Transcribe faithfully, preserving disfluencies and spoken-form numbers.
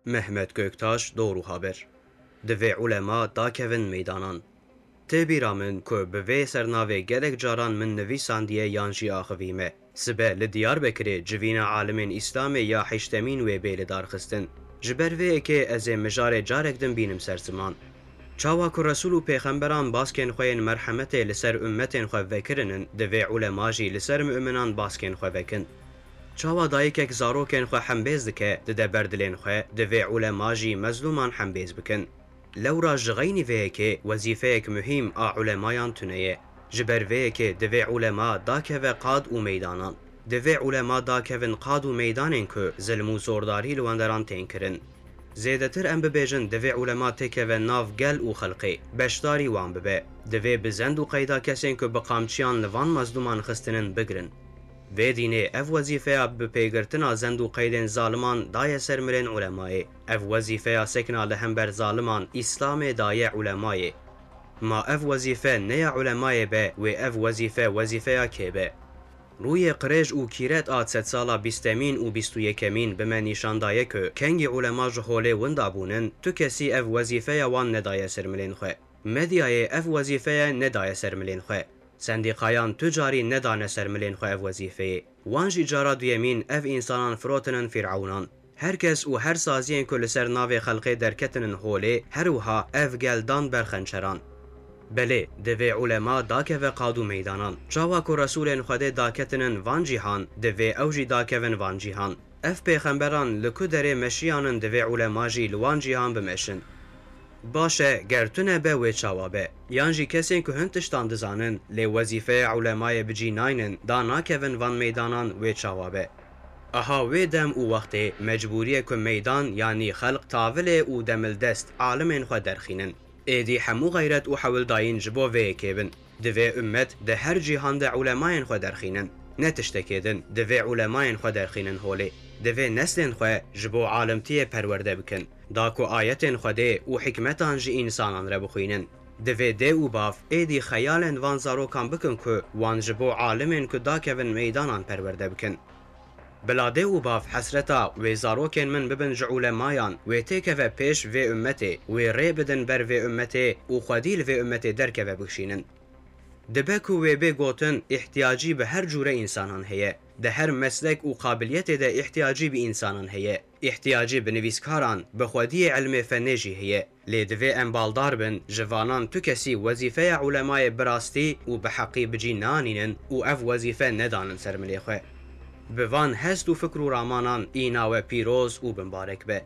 Mehmet Göktaş, Doğru Haber. Divê ulema dakevin meydanan. Tê bîra min ku bi vê sernavê gelek caran min nivîsandiye yan jî axivîme. Sibe li Diyarbekirê civîna alimên Îslamê ya heştemîn wê bê lidarxistin. Ji ber vê yekê ez ê mijarê carek din bînim ser ziman. Çawa ku Resûl û pêxemberan baskên xwe yên merhemetê li ser ummetên xwe vekirinin, divê ulema jî li ser mu'minan baskên xwe vekin. Çawa dayikek zarokên xwe hembêz dike, dide ber dilên xwe, divê ulema jî mezlûman hembêz bikin. Lewra ji xeynî vê yekê wezîfeyek muhîm a ulemayan tune ye. Ji ber vê yekê divê ulema dakeve qad û meydanan. Divê ulema dakevin qad û meydanên ku zilm û zordarî li wenderan tên kirin. Zêdetir em bibêjin, divê ulema têkeve nav gel û xelqê, beşdarî wan bibe. Divê bi zend û qeyda kesên ku bi qamçiyan li van mezlûman xistinin bigirin. Vê dînê ev wezîfeya bi pêgirtina zend û qeydên zaliman daye ser milên ulemayê. Ev wezîfeya sekna li hember zaliman Îslamê daye ulemayê. Ma ev wezîfe ne ya ulemayê be, wê ev wezîfe wezîfeya kê be? Rûyê qirêj û kîret a sedsala bîstemîn û bîst û yekemîn bi me nîşan daye ku kengî ulema ji holê winda bûnin, tu kesî ev wezîfeya wan nedaye ser milên xwe. Medyayê ev wezîfeye nedaye ser milên xwe. Sendîqayan tu carî nedane ser milên xwe ev wezîfeyê. Wan jî cara duyemîn ev însanan firotinin fîrewnan. Her kes û her saziyên ku li ser navê xelqê derketinin holê, her wiha ev gel dan ber xençeran. Belê, divê ulema dakeve qad û meydanan. Çawa ku Resûlên Xwedê daketinin van cîhan, divê ew jî dakevin van cîhan. Ev pêxemberan li ku derê meşiyanin, divê ulema jî li wan cîhan bimeşin. Baş e, ger tune be wê çawa be? Yan jî kesên ku hin tiştan dizanin, lê wezîfeya ulemayê bi cî naynin, da nakevin van meydanan wê çawa be? Aha wê dem û wextê mecbûrî ye ku meydan yanî xelq tavilê û demildest alimên xwe derxînin. Êdî hemû xeyret û hewldayîn ji bo vê yekê bin. Divê ummet di her cîhan de ulemayên xwe derxînin. Ne tiştekê din, divê ulemayên xwe derxînin holê. Divê neslên xwe ji bo alimtiyê perwerde bikin. Da ku ayetên Xwedê û hikmetan ji însanan re bixwînin. Divê dê û bav êdî xeyalên van zarokan bikin ku wan ji bo alimên ku dakevin meydanan perwerde bikin. Bila dê û bav hesreta wê zarokên min bibin ji ulemayan, wê têkeve pêş vê ummetê, wê rê bidin ber vê ummetê û xwedî li vê ummetê derkeve bikişînin. Dibe ku wê bê gotin, îhtiyacî bi her cûre însanan heye. Di her meslek û qabiliyetê de îhtiyacî bi însanan heye. Îhtiyacî bi nivîskaran, bi xwediyê ilmê fenê jî heye. Lê divê em baldar bin, ji vanan tu kesî wezîfeya ulemayê bi rastî û bi heqî bi cî nanînin û ev wezîfe nedanin ser milê xwe. Bi van hest û fikr û ramanan îna we pîroz û bimbarek be.